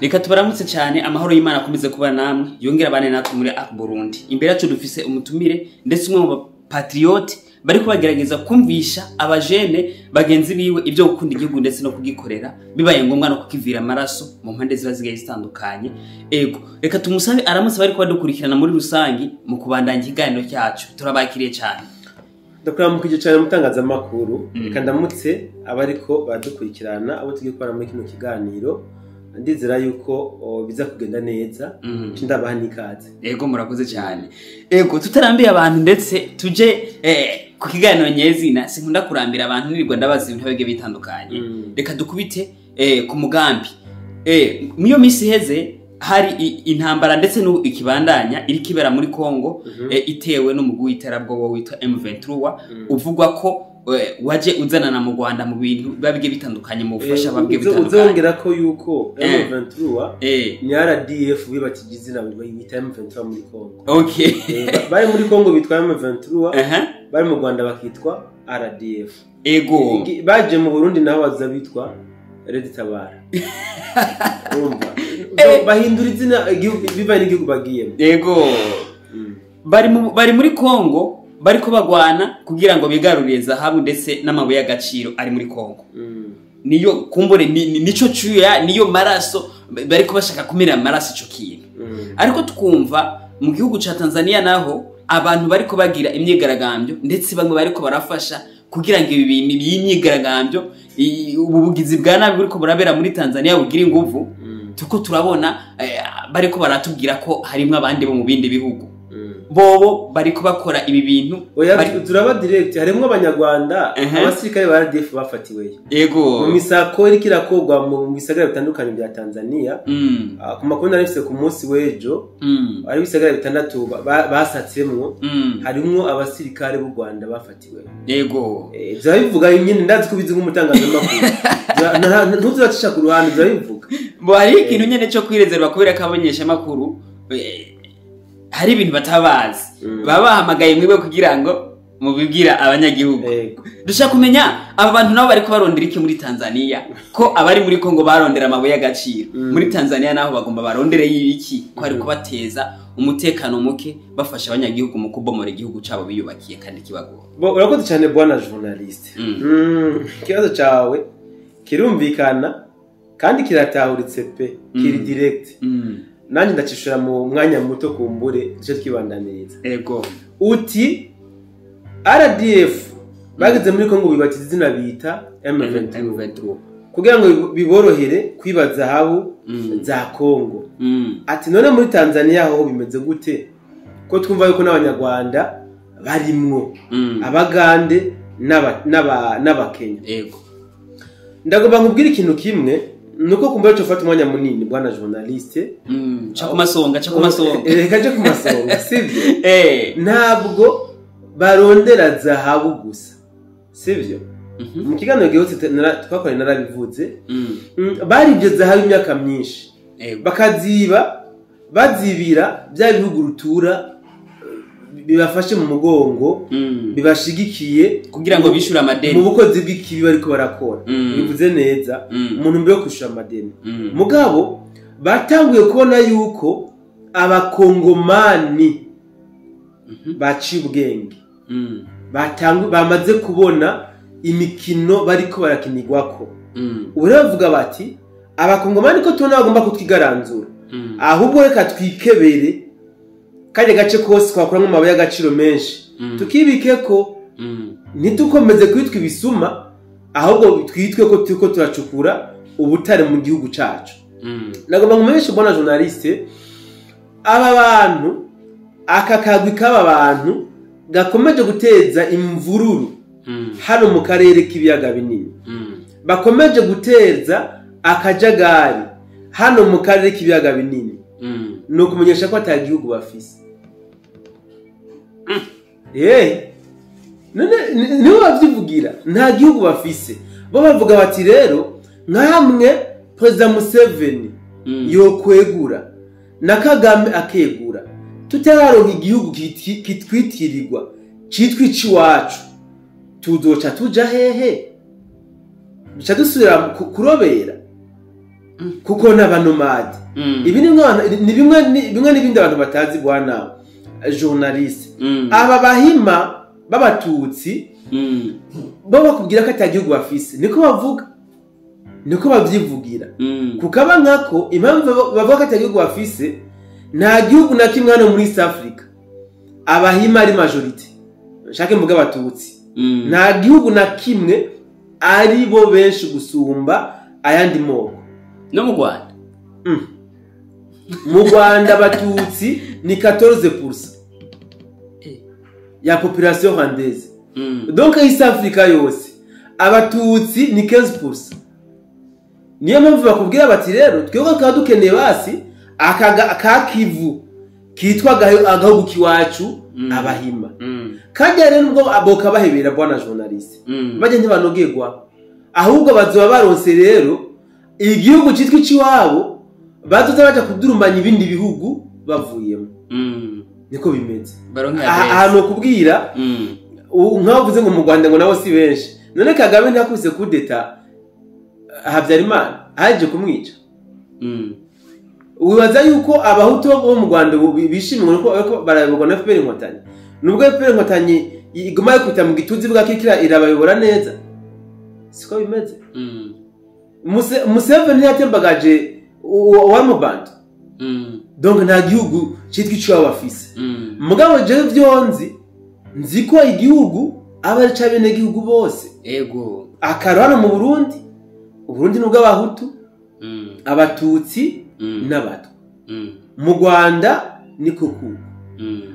Reka tubaramutse cyane, amahoro y'Imana akomeze kuba namwe, yongera abane natwe muri Ak Burundi. Imbere yacu dufise umutumire, ndetse umwe mu patriote bariko bagerageza kumvisha abajene bagenzi biwe ibyo gukunda igihugu ndetse no kugikorera, bibaye ngombwa no kukivira amaraso mu mpande ziba zigiye zitandukanye. Ego, reka tumusabe aramutse bariko badukurikirana muri rusangi mu kubandanya ikiganiro cyacu. Turabakiriye cyane. Ndakuramukije cyane, mutangazamakuru. Reka ndamutse abariko baradukurikirana, abo tugiye kubana muri kino kiganiro. Ndizera yuko biza kugenda neza. Ndabaha n'ikaze. Ego, murakoze cyane. Ego, tutarambiye abantu ndetse tuje ku kiganiro nyezina. Sinkunda kurambira abantu nirirwa ndabaza ibintu bigiye bitandukanye. Reka dukubite ku mugambi. Muyo misi iheze hari intambara, ndetse n'ubu ikibandanya, iriko ibera muri Kongo, itewe n'umugwi w'iterabwoba witwa M23, uvugwa ko waje uzanana mu Rwanda mu bintu biba bigiye bitandukanye, mu bufasha babwiye bitandukanye. Uzongera ko yuko M23 ni RDF bibatije izina, bita M23 muri Kongo. Bari muri Kongo bitwa M23, bari mu Rwanda bakitwa RDF. Baje mu Burundi naho baza bitwa Red Tabara. Urumva bahindura izina bivanye n'igihugu bagiyemo. Ego. Bari muri Kongo bariko bagwana kugira ngo bigarurire zahabu ndetse n'amabuye y'agaciro ari muri Kongo. Niyo kumbure nico cuya, niyo maraso bariko bashaka kumira amaraso ico kintu. Ariko twumva mu gihugu ca Tanzania naho abantu bariko bagira imyigaragambyo, ndetse bamwe bariko barafasha kugira ngo ibi bintu by'imyigaragambyo, ubu bugizi bwa nabi buriko burabera muri Tanzania bugira inguvu. Tuko turabona bariko baratubwira ko harimwo abandi bo mu bindi bihugu, bobo bariko bakora ibi bintu. Oya, turaba direct, harimwo Abanyarwanda, abasirikare ba RDF bafatiweyo mu misako iriko irakorwa mu bisagara bitandukanye bya Tanzania. Ah, ku makuru nari mfise ku munsi w'ejo, hari ibisagara bitandatu basatsemwo, harimwo abasirikare b'u Rwanda bafatiweyo. Vyabivuga nyine, ndazi ko ubizi nk'umutangazamakuru. Ntuzobacisha ku ruhande, vyabivuga. Bo hariho ikintu nyene co kwirezerwa, kubera ko abamenyeshamakuru hari ibintu batabazi. Baba bahamagaye mwebwe kugira ngo mubibwira abanyagihugu. Dushaka kumenya aba bantu nabo bariko barondera iki muri Tanzania, ko abari muri Kongo barondera amabuye y'agaciro, muri Tanzania naho bagomba barondere y'ibiki, ko ari kubateza umutekano muke, bafasha abanyagihugu mu kubomora igihugu cabo biyubakiye kandi kibagora? Bo, urakoze cyane, bwana journaliste. Ikibazo cawe kirumvikana kandi kiratahuritse pe, kiri direct. Nanjye ndacishura mu mwanya muto, kumbure duce twibandaniriza. Uti RDF bageze muri Kongo bibatiza izina bita M23 M23 kugira ngo biborohere kwiba zahabu za Kongo. Ati none muri Tanzania ho bimeze gute, ko twumva yuko n'Abanyarwanda barimwo, Abagande n'Abakenya? Ndagomba nkubwire ikintu kimwe, nuko kumva cyo ufata umwanya munini, bwana journaliste. Ca ku masonga, ca ku masonga. Reka je ku masonga, sivyo? Ntabwo barondera zahabu gusa, sivyo? Mu kiganiro gihutse twakoranye narabivuze. Baribye zahabu imyaka myinshi, bakaziba, bazibira bya bihugu rutura bibafashe mu mugongo, bibashigikiye kugira ngo bishure amadeni mu bukozi bw'ikibi bariko barakora. Bivuze neza, umuntu mbere yo kwishura amadeni. Mugabo batanguye kubona yuko Abakongomani baciye ubwenge, bamaze kubona imikino bariko barakinirwako. Ubu rero bavuga bati: "Abakongomani ko tubona bagomba kutwigaranzura, ahubwo reka twikebere kajya gace kose twakuramwo amabuye y'agaciro menshi, tukibike ko ntitukomeze kwitwa ibisuma, ahubwo twitwe ko turiko turacukura ubutare mu gihugu cacu." Nagomba nkumenyeshe, bwana journaliste, aba bantu, aka kagwi k'aba bantu gakomeje guteza imvururu hano mu karere k'Ibiyaga Binini, bakomeje guteza akajagari hano mu karere k'Ibiyaga Binini, ni ukumenyesha ko ata gihugu bafise. None nibo bavyivugira, nta gihugu bafise. Bo bavuga bati: "Rero nkamwe Perezida Museveni yokwegura na Kagame akegura, tutararonka igihugu kitwitirirwa, citwa iciwacu, tuzoca tuja hehe? Duca dusubira kurobera." Kuko n'abanomade. Ibi ni bimwe n'ibindi abantu batazi bwana journaliste. Aba bahima b'abatutsi bo bakubwira ko atagihugu bafise, niko bavuga, niko bavyivugira. Kukaba nkako impamvu bavuga ko atagihugu bafise, nta gihugu na kimwe hano muri East Africa abahima ari majorité. Nshake mvuga abatutsi. Nta gihugu na kimwe ari bo benshi gusumba ayandi moko. No mu Rwanda. Mu Rwanda abatutsi ni 14% ya population rwandaise. Donc East Africa yose abatutsi ni 15%. Niyo mpamvu bakubwira bati rero twebwe tukaba dukeneye basi aka Kivu kitwa agahugu kiwacu abahima. Kandi rero nubwo aboka bahebera bwana journaliste, bajye ntibanogerwa, ahubwo bazoba baronse rero igihugu citwa iciwabo, bazoza baja kudurumanya ibindi bihugu bavuyemo. Niko bimeze. Ahantu kubwira nkaho uvuze ngo mu Rwanda ngo nabo si benshi. None Kagame ntiyakubise kudeta Habyarimana aje kumwica. Wibaza yuko abahutu bo mu Rwanda bishimwe nuko barayoborwa na FPR Inkotanyi. Nubwo FPR Inkotanyi iguma kwita mu gituzi bwa kikira irabayobora neza, siko bimeze. Museveni yatembagaje wa mu bantu. Donc nta gihugu citwa ico bafise. Mugabo je vyonzi nzi ko igihugu aba ari cabene gihugu bose. Ego. Akaro hano mu Burundi, Uburundi nubwo abahutu, abatutsi n'abatwa. Mu Rwanda niko kuko.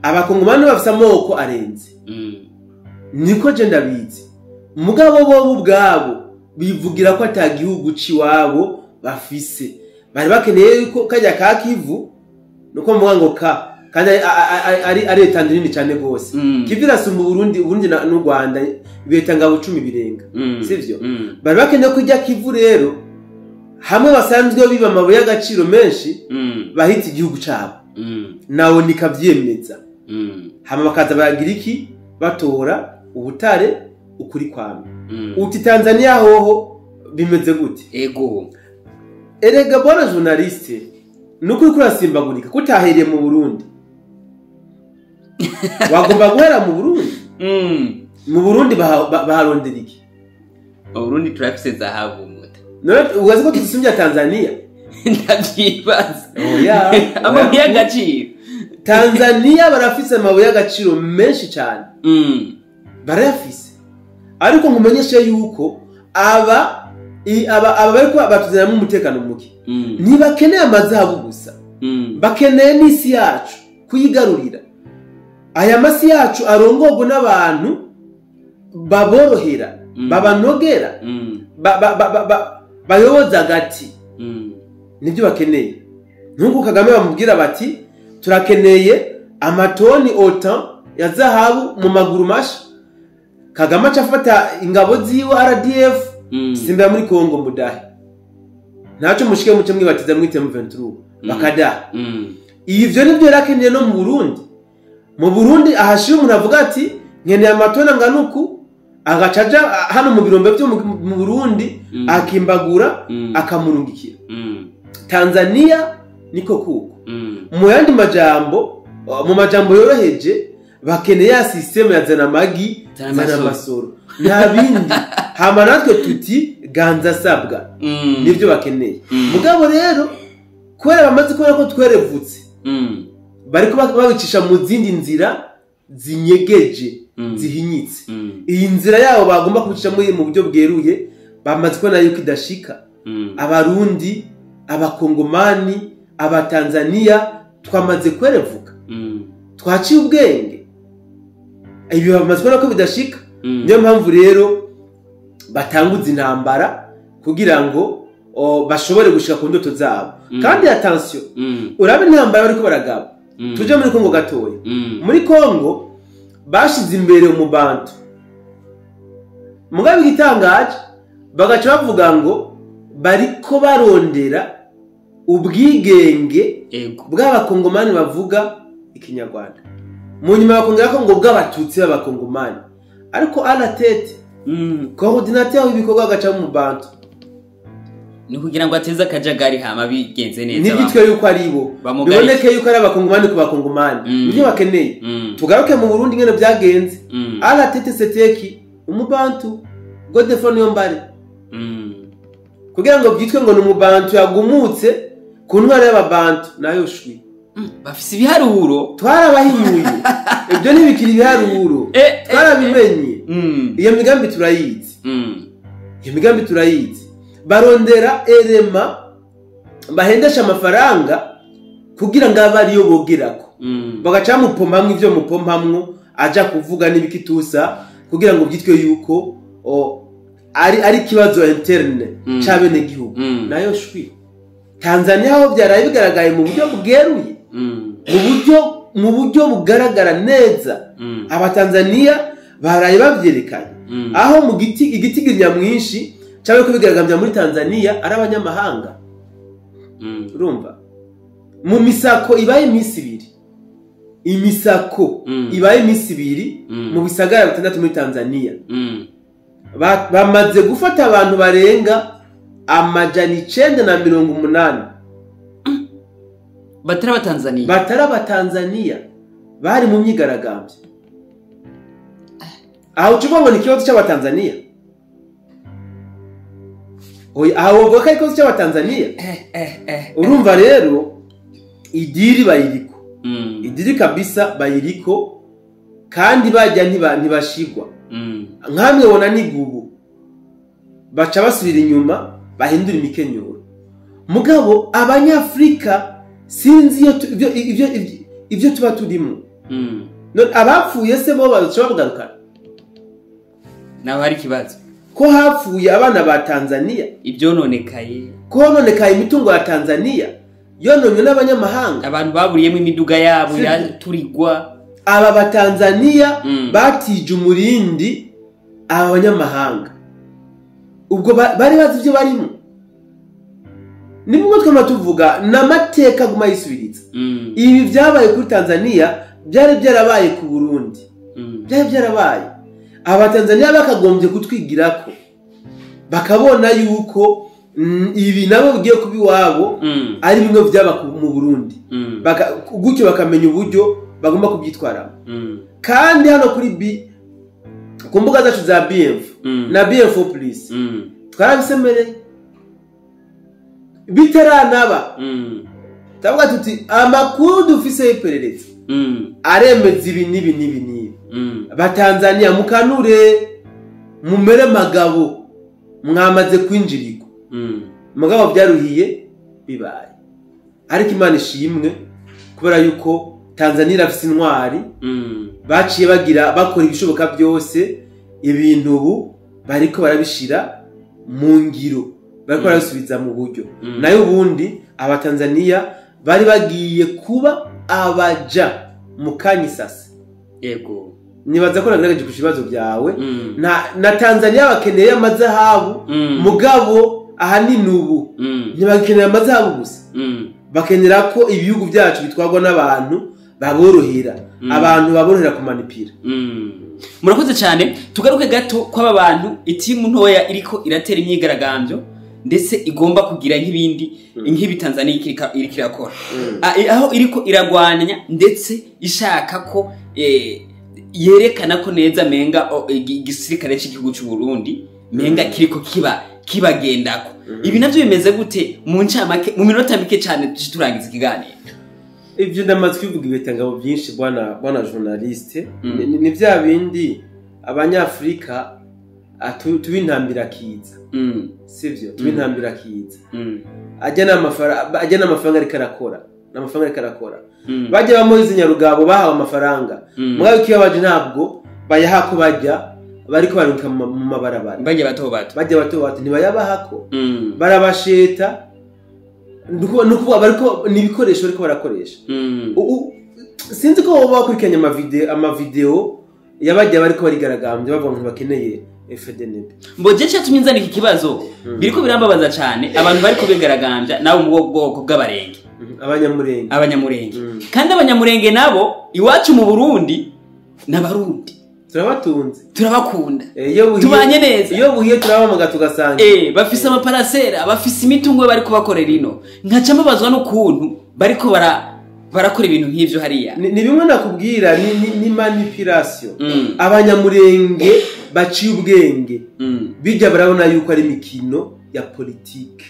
Abakongomani bafise amoko arenze. Niko je ndabizi. Mugabo bo ubwabo bivugira ko ata gihugu ciwabo bafise. Bari bakeneye yuko kajya ka Kivu nuko mvuga ngo ka kandi ari etandi nini cyane gose. Kivu irasumba Uburundi n'u Rwanda ibetanga 10 birenga. Sivyo? Bari bakeneye ko ijya Kivu rero hamwe basanzwe biba amabuye y'agaciro menshi bahita igihugu cabo. Nawo nikavyemeza. Hama bakaza baragira iki batora ubutare ukuri kwame. Uti Tanzania hoho bimeze gute? Ego. Erega bwana journaliste nuko uriko urasimbagurika kutahereye mu Burundi. Wagomba guhera mu Burundi. Mu Burundi baharondera iki? Mu Burundi turafise zahabu muta. None ugaze ko tusumbya Tanzania? Ndavyibaza. Oya. Amabuye y'agaciro. Tanzania barafise amabuye y'agaciro menshi cyane. Barafise. Ariko nkumenyeshe yuko aba bariko batuzanamo umutekano muke. Ntibakeneye amazahabu gusa. Bakeneye n'isi yacu kuyigarurira. Aya masi yacu arongorwa n'abantu baborohera, babanogera, bayoboza agati. Nibyo bakeneye. Nkuko Kagame bamubwira bati turakeneye amatoni otan ya zahabu mu maguru masha. Kagame acafata ingabo ziwe RDF simba muri Kongo mudahe. Ntaco mushike muce mwibatiza mwite M23 bakadaha. Ivyo nivyo yarakeneye no mu Burundi. Mu Burundi ahashira umuntu avuga ati nkeneye amatoni anganuku, agacaja hano mu birombe byo mu Burundi akimbagura akamurungikira. Tanzania niko kuko. Mu yandi majambo, mu majambo yoroheje bakeneye ya system ya zana magi zana masoro nta bindi. Hama natwe tuti ganza sabwa. Nivyo bakeneye. Mugabo rero kubera bamaze kubera ko twerevutse, bariko babicisha mu zindi nzira zinyegeje, zihinyitse. Iyi nzira yabo bagomba kubicisha mu buryo bweruye bamaze kubona yuko idashika. Abarundi, abakongomani, abatanzania twamaze kwerevuka. Twaciye ubwenge. Ibi bamaze kubona ko bidashika. Niyo mpamvu rero batanguza intambara kugira ngo bashobore gushika ku ndoto zabo. Kandi attention, urabe intambara bariko baragaba. Tuje muri Kongo gatoya. Muri Kongo bashize imbere mu bantu. Mugabe igitangaje bagaca bavuga ngo bariko barondera ubwigenge bw'abakongomani bavuga ikinyarwanda. Mu nyuma bakongera ko ngo bw'abatutsi b'abakongomani. Ariko à la tête, coordinateur w'ibikorwa agaca mu bantu. Ni kugira ngo ateze akajagari hama bigenze neza. Ntibyitwe yuko ari bo, biboneke yuko ari abakongomani ku bakongomani. Nibyo bakeneye. Tugaruke mu Burundi ngene byagenze. Ala tete seteki umubantu Godefroid Niyombare. Kugira ngo byitwe ngo ni umubantu yagumutse ku ntwara y'ababantu nayo shwi. Bafise ibiharuro twarabahinyuye. Ibyo ntibikiri ibiharuro, twarabimenye. Iyo migambi turayizi. Iyo migambi turayizi. Barondera erema bahendesha amafaranga kugira ngo abe ariyo bogerako. Bagaca mupompamwo ivyo mupompamwo aja kuvuga n'ibikitusa kugira ngo byitwe yuko ari kibazo interne c'abene gihugu. Nayo shwi. Tanzania aho byaraye bigaragaye mu buryo bweruye. Mu buryo bugaragara neza. Abatanzania baraye bavyerekanye. Aho mu giti igiti nyamwinshi cyabe kubigaragambya muri Tanzania ari abanyamahanga. Urumva? Mu misako ibaye imisi ibiri. Imisako ibaye imisi ibiri mu bisagara bitandatu muri Tanzania. Bamaze gufata abantu barenga 980. Batari abatanzania bari mu myigaragambyo. Aho ucuvuga ngo ni ikibazo cy'abatanzania. Oya, aho uvuga ko ari ikibazo cy'abatanzania. Urumva rero idiri bayiriko. Idiri kabisa bayiriko kandi bajya ntibashigwa. Nkamwe wona nigubu baca basubira inyuma bahindura imikenyero. Mugabo abanyafrika sinzi ibyo tuba turimo. None abapfuye se bo bazoca bagarukana. Naho hari kibazo. Ko hapfuye abana ba Tanzania, ibyononekaye. Ko hononekaye imitungo ya Tanzania yononywe n'abanyamahanga. Abantu baburiyemo imiduga yabo yaturigwa. Aba ba Tanzania batije umurindi aba banyamahanga. Ubwo bari bazi ibyo barimo. Nimwe twama tuvuga namateka guma yisubiritsa. Ibi byabaye kuri Tanzania byari byarabaye ku Burundi. Byari byarabaye. Aba Tanzania bakagombye kutwigirako. Bakabona yuko ibi nabo bigiye kubi wabo ari bimwe byaba mu Burundi. Gutyo bakamenya uburyo bagomba kubyitwaramo. Kandi hano kuri B ku mbuga zacu za BF na BF Police twarabisemereye bitaranaba. Tavuga tuti amakuru dufise iperereza aremeza ibi nibi nibi nibi. Abatanzania mukanure mumere magabo mwamaze kwinjirirwa. Mugabo byaruhiye bibaye. Ariko Imana ishimwe kubera yuko Tanzania irafise intwari. Baciye bagira bakora ibishoboka byose ibintu ubu bariko barabishira mu ngiro, bariko barasubiza mu buryo. Nayo ubundi abatanzania bari bagiye kuba abaja mu kanyisase. Yego. Nibaza ko nagerageje ku kibazo byawe. Na Tanzania bakeneye amazahabu, mugabo ahanini ubu ntibakeneye amazahabu gusa. Bakenera ko ibihugu byacu bitwagwa n'abantu baborohera, abantu baborohera kumanipira. Murakoze cyane. Tugaruke gato kw'aba bantu itimu ntoya iriko iratera imyigaragambyo ndetse igomba kugira nk'ibindi nk'ibi Tanzania iriko irakora. Aho iriko iragwanya ndetse ishaka ko yerekana ko neza menga igisirikare cy'igihugu cy'u Burundi menga kiriko kibagendako. Ibi navyo bimeze gute mu ncamake mu minota mike cyane turangiza ikiganiro? Ibyo ndamaze kwivuga ibitangabo byinshi bwana journaliste. Ni bya bindi abanyafrika tubintambira kiza. Sivyo tubintambira kiza. Ajya n'amafaranga ariko arakora. N'amafaranga ariko arakora. Bajya bamoyize Nyarugabo bahawe amafaranga. Mugabo kibabaje ntabwo bayahako bajya bariko barunka mu mabarabara. Bajya bato bato. Bajya bato bato ntibayabahako. Barabasheta. Nukuvuga bariko ni ibikoresho bariko barakoresha. Sinzi ko baba bakurikiranye amavideo yabajya bariko barigaragambye bavuga ngo bakeneye FDNB. Mboje cyatumye nzana iki kibazo biriko birambabaza cyane abantu bariko bigaragambya nabo mu bwoko bw'abarenge. Abanyamurenge. Kandi abanyamurenge nabo iwacu mu Burundi n'abarundi. Turabatunze, turabakunda, tubanye neza. Iyo buhiye turabamaga tugasanga bafise amaparasera, bafise imitungo bari kubakorera ino. Nkaca mbabazwa n'ukuntu bariko barakora ibintu nk'ivyo hariya. Ni bimwe nakubwira, ni manipulation. Abanyamurenge baciye ubwenge, bijya barabona yuko ari imikino ya politike,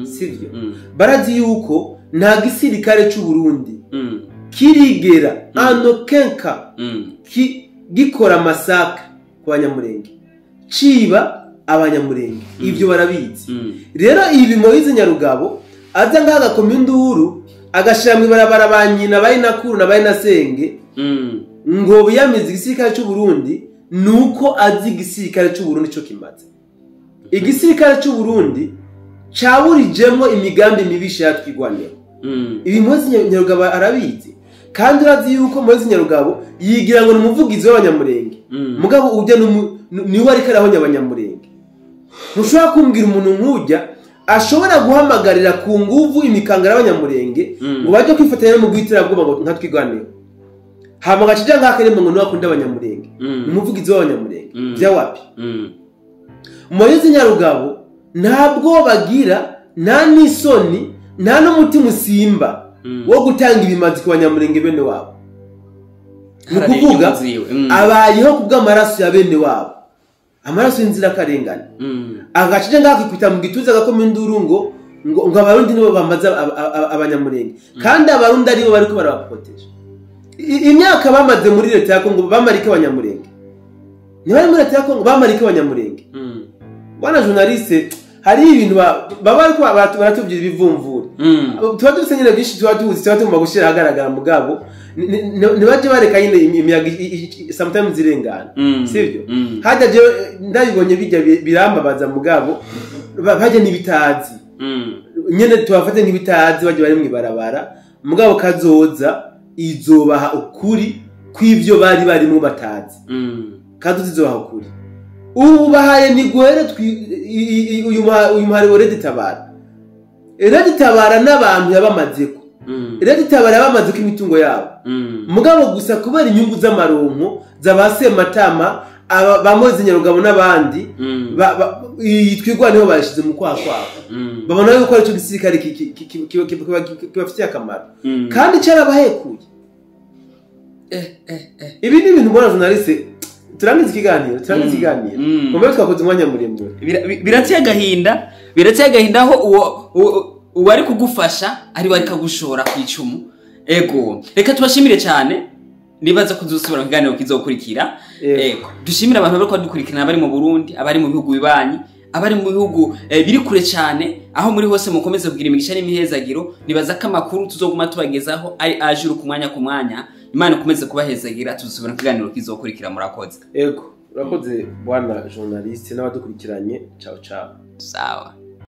sivyo? Barazi yuko nta gisirikare c'u Burundi kirigera ano kenka gikora masaka ku banyamurenge, ciba abanyamurenge, ivyo barabizi. Rero ibi Moise Nyarugabo aza ngaha agakoma induru, agashira mu ibarabara ba nyina bayi nakuru na bayi nasenge, ngo biyamize igisirikare c'u Burundi, nuko azi igisirikare c'u Burundi co kimaze. Igisirikare c'u Burundi caburijemwo imigambi mibisha yatwigwaneho. Ibi Moise Nyarugabo arabizi, kandi urazi yuko Moise Nyarugabo yigira ngo ni umuvugizi w'abanyamurenge, mugabo ujya niwe ariko arahonya abanyamurenge. Ntushobora kumbwira umuntu nk'ujya ashobora guhamagarira ku nguvu imikangara y'abanyamurenge ngo bajye kwifatanya mu gwiterabwoba ngo ntatwigwaneho, hama gacija ngakaremba ngo niwe akunda abanyamurenge, ni umuvugizi w'abanyamurenge vya wapi? Moise Nyarugabo ntabwo bagira, nta n'isoni, nta n'umutima usimba wo gutanga ibimazi ku banyamurenge bene wabo. Ni ukuvuga abayeho kubw'amaraso ya bene wabo, amaraso y'inzirakarengane. Agacije ngakikwita mu gituza agakoma induru ngo ngo abarundi nibo bamaze abanyamurenge, kandi abarundi aribo bariko barabaproteje. Imyaka bamaze muri leta ya Kongo bamarika abanyamurenge, ntibari muri leta ya Kongo bamarika abanyamurenge. Bwana journaliste, hari ibintu baba ariko baratubwira ibivumvura, tuba dufite nyine byinshi, tuba tuzi, tuba tugomba gushyira ahagaragara, mugabo ntibaje bareka nyine imiyaga sometimes irengana, sivyo? Hajya je ndabibonye bijya birambabaza, mugabo bajya n'ibitazi nyene tubafate nk'ibitazi, bajya bari mw'ibarabara, mugabo kazoza izobaha ukuri kw'ivyo bari barimo batazi. Kazoza izobaha ukuri. Ubu bahaye ni guhere uyu muhari wa Red Tabara. Red Tabara n'abantu yabamazeko. Red Tabara yabamazeko imitungo yabo. Mugabo gusa kubera inyungu z'amaronko z'abasematama ba Moise Nyarugabo n'abandi twigwa niho bashize mu kwa kwabo. Babona yuko ari cyo gisirikare kibafitiye akamaro, kandi cyarabahekuye. Ibi ni ibintu mbona journaliste. Turangiza ikiganiro, turangiza ikiganiro. Kumbe twakoze umwanya muremure. Birateye agahinda, birateye agahinda aho uwo ari kugufasha ari wari kagushora ku icumu. Ego, reka tubashimire cyane. Nibaza kuzusubira mu kiganiro kizokurikira. Ego, dushimire abantu bariko badukurikirana bari mu Burundi, abari mu bihugu bibanyi, abari mu bihugu biri kure cyane, aho muri hose mukomeze kugira imigisha n'imihezagiro. Nibaza ko amakuru tuzoguma tubagezaho ari ajuru ku mwanya ku mwanya. Imana ikomeze kubahezagira, tuzusubira mu kiganiro kizokurikira. Murakoze. Ego, urakoze bwana journaliste n'abadukurikiranye. Ciao ciao. Sawa.